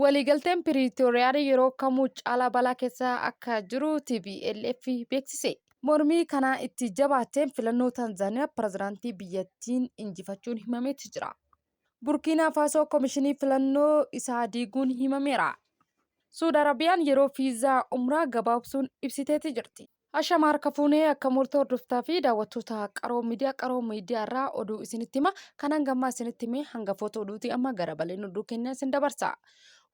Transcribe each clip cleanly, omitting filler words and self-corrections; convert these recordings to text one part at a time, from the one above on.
Waliigalteen Piriitooriyaa yeroo kamuu caalaa balaa keessa akka jiru TPLF beeksise. Mormii kanaa itti jabaateen filannoo Taanzaaniyaa pirezidaantii biyyattiin injifachuun himameeti jira. Burkiinaa Faasoo komishinii filannoo isaa diiguun himameera. Suud Arabiyaan yeroo fiizaa umraa gabaabsuun ibsiteeti jirti. Ashama harka fuunee akka murtoo hordoftaa fi daawwattoota Qaroo Miidiyaa. Qaroo Miidiyaa irraa oduu isinitti hima. Kan hanga ammaa isinitti hime hangafoota oduuti. Amma gara bal'ina oduu keenya isin dabarsa.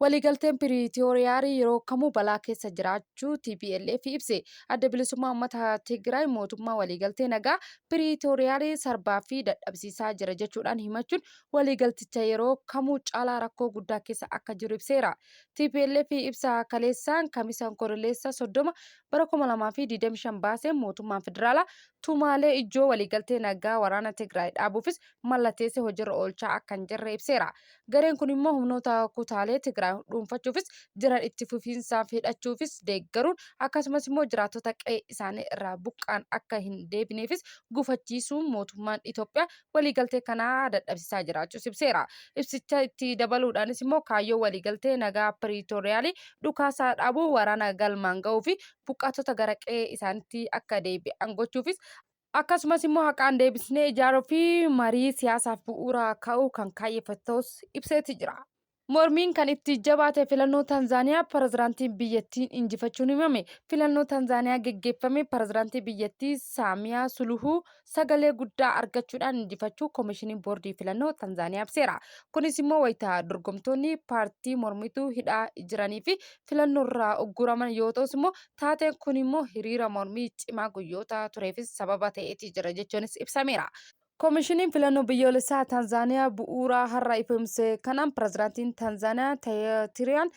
Waliigalteen Piriitooriyaarii yeroo kamuu balaa keessa jiraachuu TPLF ibse. Adda Bilisummaa Uummata Tigraay mootummaa waliigaltee nagaa Piriitooriyaarii sarbaa fi dadhabsiisaa jira jechuudhaan himachuun waliigalticha yeroo kamuu caalaa rakkoo guddaa keessa akka jiru ibseera. TPLF ibsa kaleessaan Kamisa Onkololeessa 30 bara 2025 baaseen mootummaan federaalaa tumaalee ijoo waliigaltee nagaa waraana Tigraay dhaabuufis mallatteesse hojiirra oolchaa akka hin jirre ibseera. Gareen kun immoo humnoota kutaalee Tigraay dhuunfachuufis jiran itti fufiinsaaf hidhachuufis deeggaruun akkasumas immoo jiraattota qe'ee isaanii irraa buqqa'an akka hin deebineefis gufachiisuun mootummaan Itoophiyaa waliigaltee kana dadhabsiisaa jiraachuus ibseera. Ibsicha itti dabaluudhaanis immoo kaayyoo waliigaltee nagaa Piriitooriyaalii dhukaasaa dhaabuu, waraana galmaan ga'uu fi buqqaatota gara qe'ee isaaniitti akka deebi'an gochuufis akkasumas immoo haqaan deebisnee ijaaruu fi marii siyaasaaf bu'uura kaa'uu kan kaayyeffate ta'us ibseeti jira. Mormiin kan itti jabaate filannoo Tanzaaniyaa pirezidaantiin biyyattiin injifachuun himame. Filannoo Tanzaaniyaa geggeeffame pirezidaantii biyyattii Saamiyaa Suluhuu sagalee guddaa argachuudhaan injifachuu Komishiniin Boordii Filannoo Tanzaaniyaa ibseera. Kunis immoo wayita dorgomtoonni paartii mormituu hidhaa jiranii fi filannoorraa ugguraman yoo ta'us immoo taateen kun immoo hiriira mormii cimaa guyyoota tureefis sababa ta'eeti jira jechuunis ibsameera. Komishiniin Filannoo Biyyoolessaa Taanzaaniyaa bu'uura har'a ifoomse kanaan pirezidaantiin Taanzaaniyaa Taayitiriyaan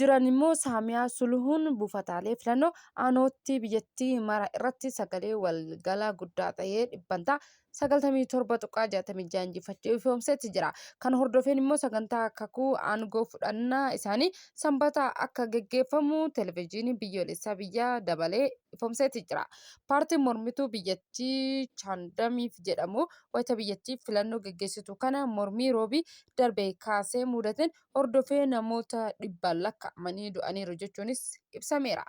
jiran immoo Saamiyaa Suluhuun buufataalee filannoo aanootti biyyattii mara irratti sagalee walgala guddaa ta'ee dhibbantaa 97.66 injifachuu ifoomsetti jira. Kan hordofeen immoo sagantaa kakuu aangoo fudhannaa isaanii Sanbata akka geggeeffamu televezyiiniin biyyoolessaa biyyaa dabalee ifoomseeti jira. Paartiin mormituu biyyattii Chaandamiif jedhamu wayita biyyattii filannoo geggeessitu kana mormii Roobii darbe kaasee muudateen hordofee namoota dhibbaan lakkaa'amanii du'aniiru jechuunis ibsameera.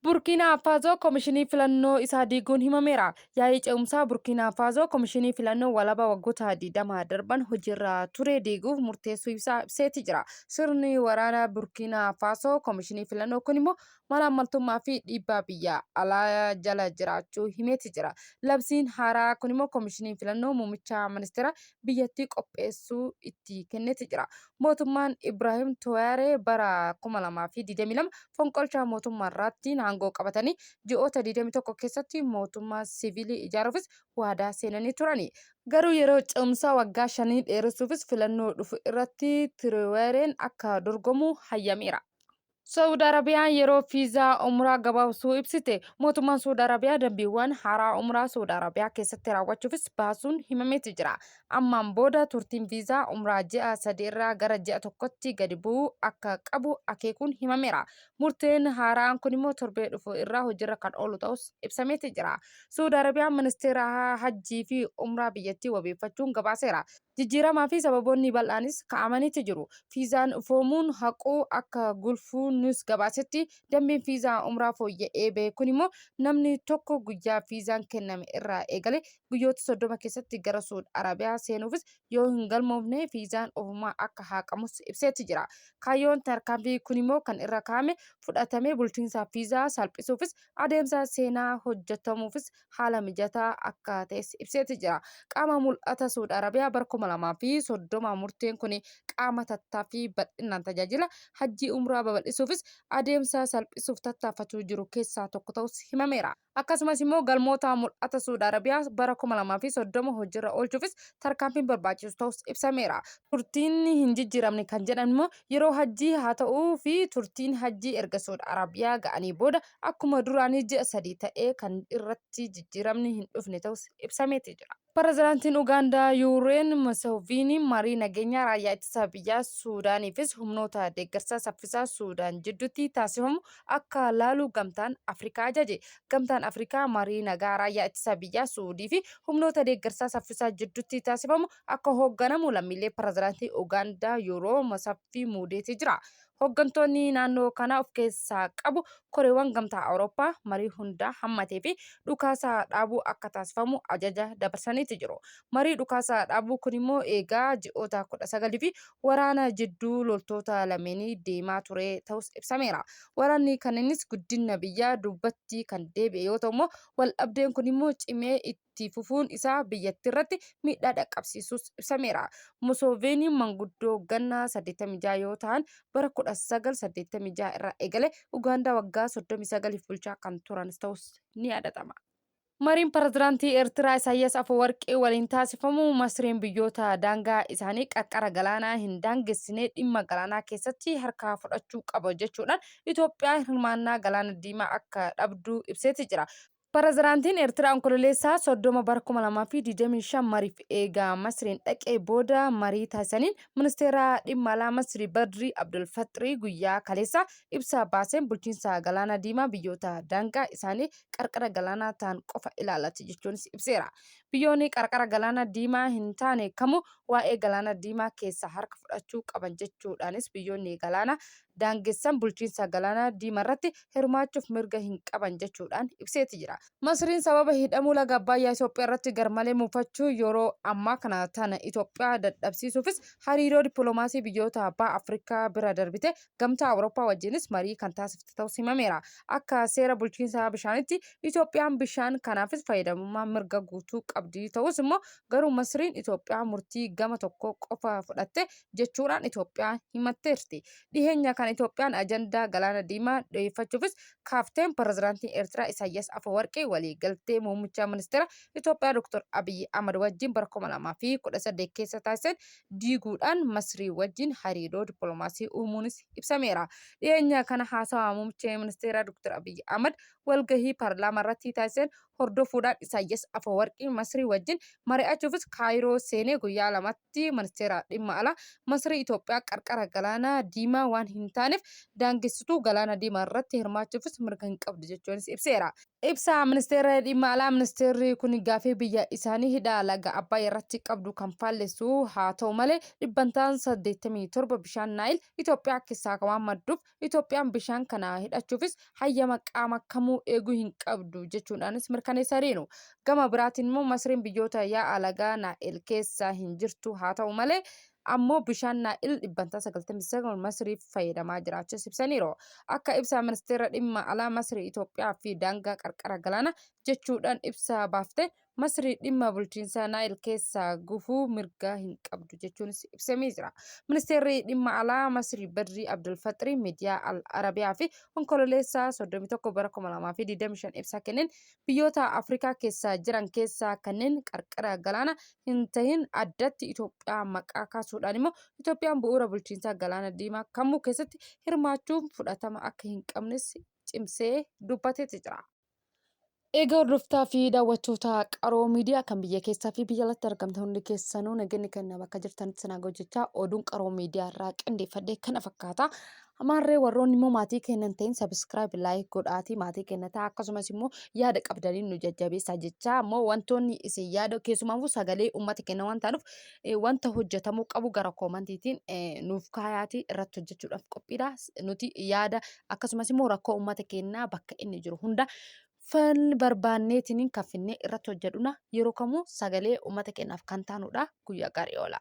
Burkiinaa Faasoo komishinii filannoo isaa diiguun himameera. Yaa'ii ce'umsaa Burkiinaa Faasoo komishinii filannoo walaba waggoota 20 darban hojiirra ture diiguuf murteessuu isaa ibseeti jira. Sirni waraana Burkiinaa Faasoo komishinii filannoo kun immoo malaammaltummaa fi dhiibbaa biyya alaa jala jiraachuu himeeti jira. Labsiin haaraa kun immoo komishiniin filannoo muummicha ministeera biyyattii qopheessuu itti kenneeti jira. Mootummaan Ibraahim Tuwaaree bara 2022 fonqolcha mootummaa irraattiin aangoo qabatanii ji'oota 21 keessatti mootummaa siviilii ijaaruufis waadaa seenanii turani. Garuu yeroo ce'umsaa waggaa shanii dheeressuufis filannoo dhufu irratti Tiriweereen akka dorgomu hayyameera. Sa'ud Arabiyaan yeroo fiizaa Umraa gabaabsuu ibsite. Mootummaan Sa'ud Arabiyaa dambiiwwan haaraa Umraa Sa'ud Arabiyaa keessatti raawwachuufis baasuun himameeti jira. Ammaan booda turtiin viizaa Umraa ji'a sadi irraa gara ji'a tokkotti gadi bu'uu akka qabu akeekuun himameera. Murteen haaraan kun immoo torbee dhufu irraa hojiirra kan oolu ta'us ibsameeti jira. Sa'ud Arabiyaan ministeera Hajjii fi Umraa biyyattii wabeeffachuun gabaaseera. Jijjiiramaa fi sababoonni bal'aanis ka'amaniiti jiru. Fiizaan ifoomuun haquu akka Gulfuu News gabaasetti dambiin fiizaa umraa fooyya'ee bahe kun immoo namni tokko guyyaa fiizaan kenname irraa eegalee guyyoota 30 keessatti gara Suud Arabiyaa seenuufis yoo hin galmoofne fiizaan ofumaa akka haaqamus ibseeti jira. Kaayyoon tarkaanfii kun immoo kan irra kaa'ame fudhatamee bulchiinsa fiizaa salphisuufis adeemsa seenaa hojjetamuufis haala mijataa akka ta'es ibseeti jira. Qaama mul'ata Suud Arabiyaa bara 2030 murteen kun qaama tattaaffii bal'inaan tajaajila hajjii umraa babal'isuufis adeemsa salphisuuf tattaafachuu jiru keessaa tokko ta'us himameera. Akkasumas immoo galmoota mul'ata Suud Arabiyaa bara 2030 hojiirra oolchuufis tarkaanfiin barbaachisu ta'us ibsameera. Turtiin hin jijjiiramne kan jedhan immoo yeroo hajjii haa ta'uu fi turtiin hajjii erga Suud Arabiyaa ga'anii booda akkuma duraanii ji'a sadii ta'ee kan irratti jijjiiramni hin dhufne ta'us ibsameeti jira. Pirezidaantiin Ugaandaa Yuureen Museviiniin marii nageenyaa raayyaa ittisa biyyaa Suudaaniifis humnoota deeggarsa saffisaa Suudaan jidduutti taasifamu akka laalu Gamtaan Afrikaa ajaje. Gamtaan Afrikaa marii nagaa raayyaa ittisa biyyaa Suudii fi humnoota deeggarsaa saffisaa jidduutti taasifamu akka hoogganamu lammiilee pirezidaantii Ugaandaa Yuuroo Museviinii muudeeti jira. Hoggantoonni naannoo kanaa of keessaa qabu koreewwan Gamtaa Awurooppaa marii hunda hammatee fi dhukaasa dhaabuu akka taasifamu ajaja dabarsaniiti jiru. Marii dhukaasa dhaabuu kun immoo eegaa ji'oota 19 fi waraana jidduu loltoota lameenii deemaa ture ta'us ibsameera. Waraanni kanniinis guddinna biyyaa duubatti kan deebi'e yoo ta'u immoo waldhabdeen kun immoo cimee itti fufuun isaa biyyattiirratti miidhaa dhaqqabsiisuus ibsameera. Musooveeniin manguddoo ganna 86 yoo ta'an bara 1986 irraa eegalee Ugaandaa waggaa 39f bulchaa kan turanis ta'us ni yaadatama. Mariin Pirezidaantii Eertiraa Isaayyaas Afawarqii waliin taasifamu Masriin biyyoota daangaa isaanii qarqara galaanaa hin daangessine dhimma galaanaa keessatti harka fudhachuu qaba jechuudhaan Itoophiyaan hirmaannaa Galaana Diimaa akka dhabdu ibseeti jira. Pirezidaantiin Eertiraa Onkololeessaa 30 bara 2025 mariif eega Masriin dhaqee booda marii taasisaniin ministeera dhimma alaa Masrii Badrii Abdulfaxrii guyyaa kaleessaa ibsa baaseen bulchiinsa Galaana Diimaa biyyoota daangaa isaanii qarqara galaanaa ta'an qofa ilaallata jechuunis ibseera. Biyyoonni qarqara Galaana Diimaa hin taane kamuu waa'ee Galaana Diimaa keessaa harka fudhachuu qaban jechuudhaanis biyyoonni galaana daangessan bulchiinsa Galaana Diimarratti hirmaachuuf mirga hin qaban jechuudhaan ibseeti jira. Masriin sababa hidhamuu laga Abbaayyaa Itoophiyaarratti garmalee mufachuu yeroo ammaa kana tana Itoophiyaa dadhabsiisuufis hariiroo dippiloomaasii biyyoota Baha Afrikaa bira darbitee Gamtaa Awurooppaa wajjinis marii kan taasifte ta'us himameera. Akka seera bulchiinsa bishaanitti Itoophiyaan bishaan kanaafis fayyadamummaa mirga guutuu qabdi ta'us immoo garuu Masriin Itoophiyaa murtii gama tokkoo qofa fudhatte jechuudhaan Itoophiyaa himatteerti. Dhiheenya kana Itoophiyaan ajandaa Galaana Diimaa dho'eeffachuufis kaafteen Pirezidaantiin Eertiraa Isaayyaas Afawarqii walii galtee muummicha ministeera Itoophiyaa Dr. Abiyyi Ahmad wajjin bara 2018 keessa taasisan diiguudhaan Masrii wajjin hariiroo dippiloomaasii uumuunis ibsameera. Dhiheenya kana haasawaa muummicha ministeeraa Dr. Abiyyi Ahmad walgahii paarlaamaa irratti taasisan hordofuudhaan Isaayyaas Afawarqii Masrii wajjin mari'achuufis Kaayiroo seenee guyyaa lamatti ministeera dhimma alaa Masrii Itoophiyaa qarqara galaana diimaa waan hin taaneef daangessituu galaana diimaa irratti hirmaachuufis mirga hin qabdu jechuunis ibseera. Ibsa ministeera dhimma alaa ministeerri kun gaaffii biyya isaanii hidha laga Abbaay irratti qabdu kan faallessu haa ta'u malee dhibbantaan 87 bishaan Naayil Itoophiyaa keessaa waan madduuf Itoophiyaan bishaan kana hidhachuufis hayyama qaama kamuu eeguu hin qabdu jechuudhaanis mirkaneessaniiru. Gama biraatiin immoo Masriin biyyoota yaa'a lagaa Naa'il keessa hin jirtu haa ta'u malee ammoo bishaan Naa'il dhibbantaa 99 Masriif fayyadamaa jiraachuus ibsaniiru. Akka ibsa ministeera dhimma alaa Masrii Itoophiyaa fi daangaa qarqara galaana jechuudhaan ibsa baafte Masri dhimma bulchiinsa Naayil keessaa gufuu mirga hin qabdu jechuunis ibsamee jira. Ministeerri dhimma alaa Masri Badrii Abdulfaxrii miidiyaa Al Arabiyaa fi Onkololeessa 31 bara 2025 ibsa kenneen biyyoota Afrikaa keessa jiran keessaa kanneen qarqara galaana hin tahin addatti Itoophiyaa maqaa kaasuudhaan immoo Itoophiyaan bu'uura bulchiinsaa galaana diimaa kamuu keessatti hirmaachuun fudhatama akka hin qabnes cimsee dubbateeti jira. Egaa hordoftaa fi daawwattoota Qaroo Miidiyaa kan biyya keessaa fi biyya alatti argamtan hundi keessanuu nageenyi kenna bakka jirtanitti sinaa hojjechaa oduun Qaroo Miidiyaa irraa qindeeffadhe kana fakkaata. Maarree warroonni immoo maatii keenya hin ta'in subscribe like godhaatii maatii keenya ta'a akkasumas immoo yaada qabdaniin nu jajjabeessaa jechaa immoo wantoonni isin yaada keessumaafuu sagalee uummata keenya waan taanuuf wanta hojjetamuu qabu gara koomantiitiin nuuf kaayaatii irratti hojjechuudhaaf qophiidha. Nuti yaada akkasumas immoo rakkoo uummata keenyaa bakka inni jiru hunda fal barbaanneetiin kan finnee irratti hojjedhuna yeroo kamuu sagalee uummata keenyaaf kan taanudha. Guyyaa gaarii oola.